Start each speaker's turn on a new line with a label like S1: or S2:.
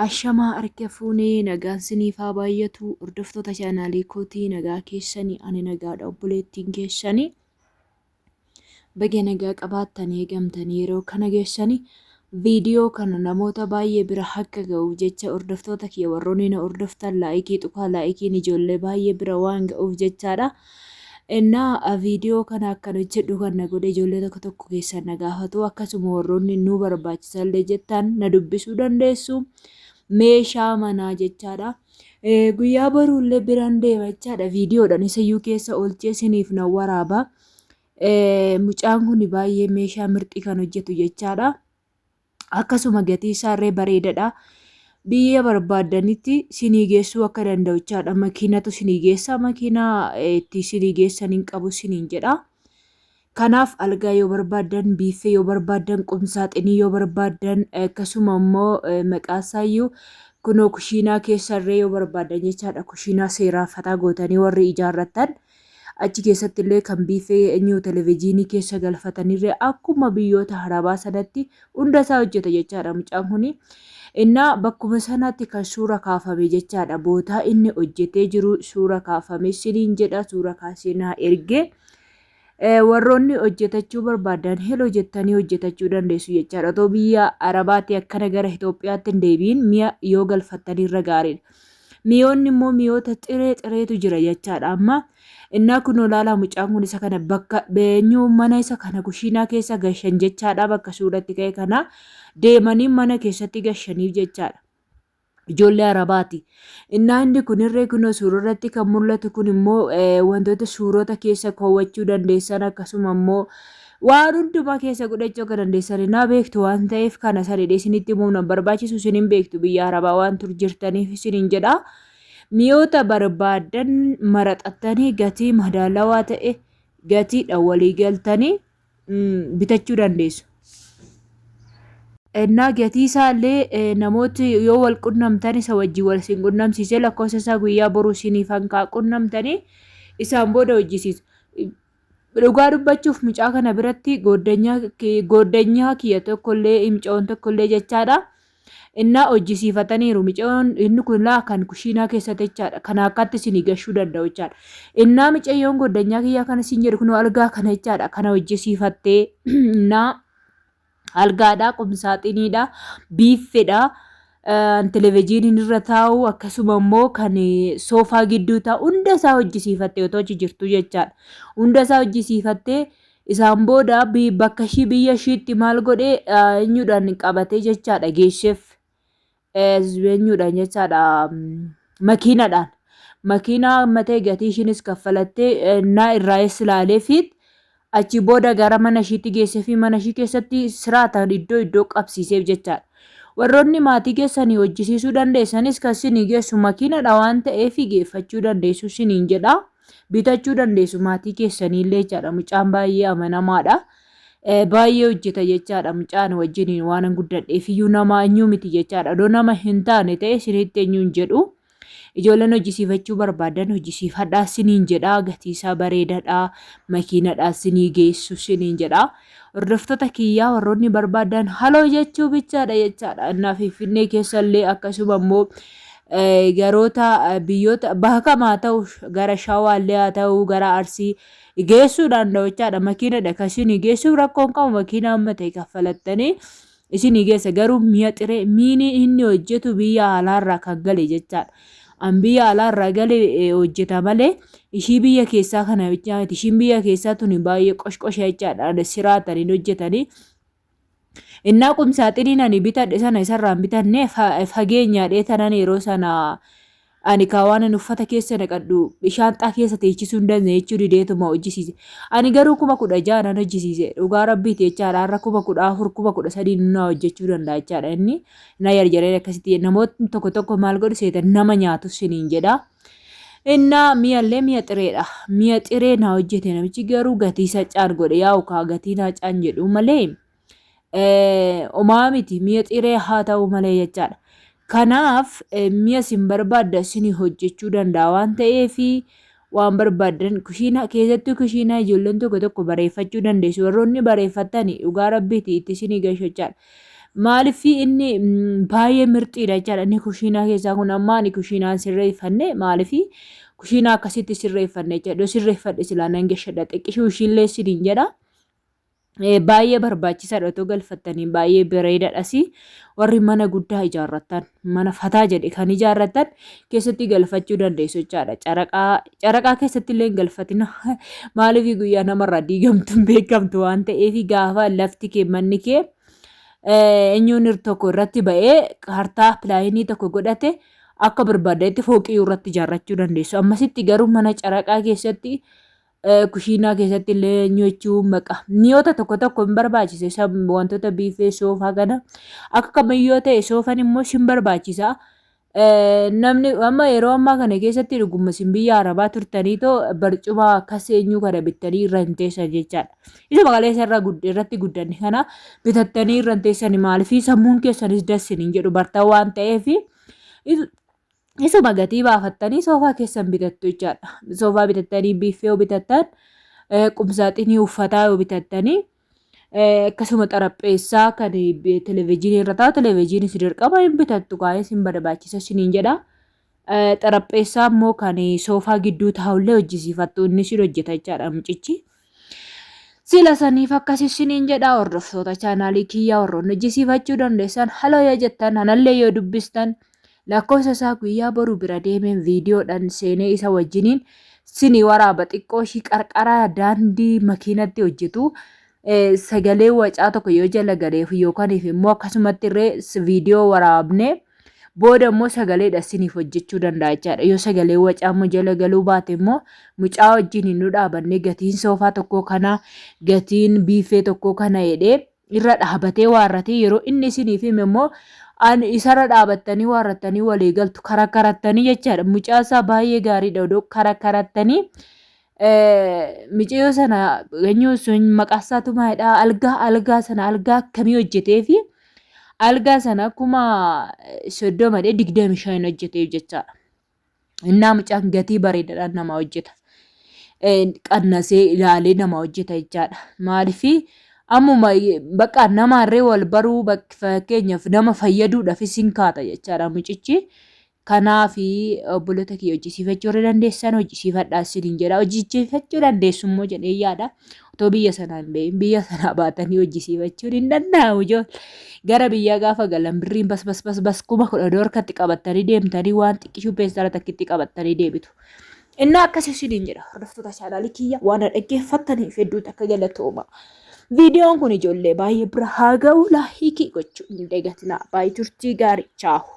S1: Ashamaa harka fuunee nagaan siniif haa baay'atu hordoftoota chaanaalii kootii nagaa keessanii ani nagaadha obboleettiin keessanii baga nagaa qabaattanii eegamtanii yeroo kana geessanii viidiyoo kana namoota baay'ee bira akka ga'uuf jecha hordoftoota kiyya warroonni na hordoftan laayikii tuqaa laayikiin ijoollee baay'ee bira waan ga'uuf jechaadha. Innaa viidiyoo kana akkan hojjedhu kan na godhe ijoollee tokko tokko keessan na gaafatu akkasuma warroonni nu barbaachisallee jettan na dubbisuu dandeessu. Meeshaa manaa jechaadha. Guyyaa boruullee biraan deema jechaadha viidiyoodhaan isayyuu keessa oolchee isiniif na waraaba. Mucaan kun baay'ee meeshaa mirxii kan hojjetu jechaadha. Akkasuma gatii isaarree bareedadha. Biyya barbaaddanitti sinii geessuu akka danda'u jechaadha. Makiinatu sinii geessa. Makiinaa itti sinii geessan hin qabu siniin jedha. Kanaaf algaa yoo barbaaddan, biiffee yoo barbaaddan, qumsaaxinii yoo barbaaddan, akkasuma immoo maqaasaayyuu kunoo kushiinaa keessarree yoo barbaaddan jechaadha. Kushiinaa seeraa fataa gootanii warri ijaarrattan. Achi keessatti illee kan biifee eenyu televijiinii keessa galfatanirree akkuma biyyoota harabaa sanatti hunda isaa hojjeta jechaadha mucaan kuni. Innaa bakkuma sanatti kan suura kaafame jechaadha. Bootaa inni hojjetee jiru suura kaafame siniin jedha suura kaasee naa ergee. Warroonni hojjetachuu barbaadan heloo jettanii hojjetachuu dandeessu jechaadha. Otoo biyya Arabaatti akkana gara Itoophiyaatti hin deebiin mi'a yoo galfattanii irra gaariidha. Mi'oonni immoo mi'oota xiree xireetu jira jechaadha. Amma innaa kun olaalaa mucaan kun isa kana bakka beenyuu mana isa kana kushiinaa keessa gashan jechaadha. Bakka suuratti ka'e kana deemanii mana keessatti gashaniif jechaadha. Ijoollee Arabaati. Innaa inni kun irree kunoo suurarratti kan mul'atu kun immoo wantoota suurota keessa kaawwachuu dandeessan akkasuma immoo waan hundumaa keessa godhachuu akka dandeessan innaa beektu waan ta'eef kana sadii isinitti himuun nan barbaachisu isin hin beektu biyya Arabaa waan tur jirtaniif isiniin jedha. Mi'oota barbaaddan maraxattanii gatii madaalawaa ta'e gatiidha walii galtanii bitachuu dandeessu. Innaa gatii isaallee namooti yoo wal qunnamtan isa wajjin wal isin qunnamsiisee lakkoofsa isaa guyyaa boruu isiniif hanqaa qunnamtanii isaan booda hojjisiisu. Dhugaa dubbachuuf mucaa kana biratti gooddanyaa kiyya tokkollee mucoon tokkollee jechaadha. Innaa hojjisiifataniiru micayoon inni kun laa kan kushiinaa keessatti jechaadha. Kana akkatti isinii gashuu danda'u jechaadha. Innaa micayyoon goddanyaa kiyyaa kana siin jedhu kunoo algaa kana jechaadha. Kana hojjisiifattee innaa algaadha, qumsaaxiniidha, biiffedha. Televezyiiniin irra taa'u akkasuma immoo kan soofaa gidduu taa'u hunda isaa hojjisiifattee otoo achi jirtu jechaadha. Hunda isaa hojjisiifattee Isaan booda bakka ishii biyya ishiitti maal godhe eenyuudhaan qabatee jechaadha geesseef eenyuudhaan jechaadha makiinadhaan. Makiinaa ammatee gatii ishiinis kaffalattee naa irraayis ilaaleefiit achi booda gara mana ishiitti geesseefi mana ishii keessatti siraataan iddoo iddoo qabsiiseef jechaadha. Warroonni maatii keessanii hojjisiisuu dandeessanis kan isinii geessu makiinadha waan ta'eef geeffachuu dandeessu isiniin jedha. Bitachuu dandeessu maatii keessaniillee jechaadha. Mucaan baay'ee amanamaadha. Baay'ee hojjeta jechaadha. Mucaan wajjiniin waan guddadheef iyyuu nama eenyuu miti jechaadha. Odoo nama hin taane ta'e isinitti eenyuu hin jedhu. Ijoolleen hojjisiifachuu barbaadan hojjisiifadhaa siniin jedha. Gatii isaa bareedaadha. Makiinadhaa sinii geessu siniin jedha. Hordoftoota kiyyaa warroonni barbaadan haloo jechuu bichaadha jechaadha. Innaa Finfinnee keessallee akkasuma immoo garoota biyyoota bakka haa ta'u gara Shawaallee haa ta'u gara Arsii geessuu danda'u jechaadha. Makiinadha kan isinii geessuuf rakkoon qabu makiina amma ta'e kaffalattanii isinii geessa garuu mi'a xiree miini inni hojjetu biyya alaarraa kan gale jechaadha. An biyya alaarraa gale hojjeta malee ishii biyya keessaa kana bichaa miti. Ishiin biyya keessaa tuni baay'ee qoshqosha jechaadha. Siraatan hin hojjetanii. Innaa qumsaaxiniin ani bitadhe sana isarraa hin bitanne fageenyaa dheetanan yeroo sana ani kaa waan ani uffata keessa naqadhu shaanxaa keessa teechisuu hin dandeenye jechuu dideetuma hojjisiise. Ani garuu 16,000 nan hojjisiise. Dhugaa rabbiiti jechaadha. Har'a 14,000 13,000 na hojjechuu danda'a jechaadha inni. Na yarjareen akkasitti namootni tokko tokko maal godhu seetan nama nyaatu siniin jedha. Innaa mi'allee mi'a xireedha. Mi'a xiree naa hojjete namichi garuu gatii isaa caan godhe yaa'u kaa gatii naa caan jedhu malee omaa miti mi'a xiree haa ta'u malee jechaadha. Kanaaf mi'a isin barbaaddan isinii hojjechuu danda'a waan ta'eef waan barbaaddan kushiinaa keessattuu kushiinaa ijoolleen tokko tokko bareeffachuu dandeessu. Warroonni bareeffattani dhugaa rabbiiti itti isinii gashu jechaadha. Maaliif inni baay'ee mirxiidha jechaadha. Inni kushiinaa keessaa kun amma ani kushiinaan sirreeffanne maaliif kushiinaa akkasitti sirreeffanne jechaadha. Yoo sirreeffadhe silaa nan gashadha. Xiqqishuu ishiillee isiniin jedha. Baay'ee barbaachisaadha otoo galfattanii baay'ee bareedaadhas. Warri mana guddaa ijaarrattan mana fataa jedhe kan ijaarrattan keessatti galfachuu dandeessu jechaadha. Caraqaa caraqaa keessatti illee hin galfatina. Maaliif guyyaa namarraa diigamtu hin beekamtu waan ta'eef gaafa lafti kee manni kee eenyuun tokko irratti ba'ee kaartaa pilaayinii tokko godhate akka barbaadetti fooqii irratti ijaarrachuu dandeessu. Ammasitti garuu mana caraqaa keessatti kushiinaa keessatti illee nyaachuu maqa mi'oota tokko tokko hin barbaachisa isa wantoota biifee soofaa kana akka kamiyyoo ta'e soofan immoo sin barbaachisa. Namni amma yeroo ammaa kana keessatti dhuguma isin biyya arabaa turtanii too barcuma akkas eenyuu kana bittanii irra hin teessan jechaadha. Isuma kaleessa irra irratti guddanne kana bitattanii irra hin teessan maaliif sammuun keessanis dassin hin jedhu bartaa waan ta'eef isuma gatii baafattanii soofaa keessan bitattu jechaadha. Soofaa bitattanii biiffee yoo bitattan qumsaaxinii uffataa yoo bitattanii akkasuma xarapheessaa kan televezyiinii irra taa'u televezyiinii si dirqama hin bitattu kaa'ee sin barbaachisa siniin jedha. Xarapheessaa immoo kan soofaa gidduu taa'ullee hojjisiifattu inni sin hojjeta jechaadha mucichi. Sila saniif akkasi siniin jedha hordoftoota chaanaalii kiyyaa warroonni hojjisiifachuu dandeessan haloo yoo jettan anallee yoo dubbistan lakkoofsa isaa guyyaa boru bira deemeen viidiyoodhaan seenee isa wajjiniin sinii waraaba xiqqoo ishii qarqara daandii makiinatti hojjetu sagalee wacaa tokko yoo jala galeef yookaan immoo akkasumatti illee viidiyoo waraabnee booda immoo sagaleedha siniif hojjechuu danda'a jechaadha. Yoo sagalee wacaa immoo jala galuu baate immoo mucaa wajjin hin nu dhaabannee gatiin soofaa tokkoo kana gatiin biifee tokkoo kana jedhee irra dhaabatee waarratee yeroo inni isiniif hime immoo ani isarra dhaabattanii waarrattanii walii galtu karakarattanii jechaadha. Mucaa isaa baay'ee gaariidha odoo karakarattanii miciyoo sana eenyu sun maqaa isaatu maalidha algaa algaa sana algaa akkamii hojjetee fi algaa sana 30,000 dhee 25 hojjeteef jechaadha. Innaa mucaan gatii bareedaadhaan nama hojjeta. Qannasee ilaalee nama hojjeta jechaadha. Maaliif ammuma bakka namaarree wal baruu fakkeenyaaf nama fayyaduudhaaf isin kaata jechaadha mucichi. Kanaafi obboloota kiyya hojjisiifachuu warri dandeessan hojjisiifadhaa isiniin jedha. Hojjisiifachuu dandeessu immoo jedhee yaada. Otoo biyya sanaa hin bahin biyya sanaa baatanii hojjisiifachuun hin danda'amu ijoollee. Gara biyyaa gaafa galan birriin bas bas bas bas 10,000 harkatti qabattanii deemtanii waan xiqqishuu peestaala takkitti qabattanii deebitu. Innaa akkas isiniin jedha hordoftoota chaanaalii kiyya waan na dhaggeeffattaniif hedduu takka galatooma. Viidiyoon kun ijoollee baay'ee bira haa ga'u laayikii gochuu hin dagatinaa. Baay'ee turtii gaarii chaahu.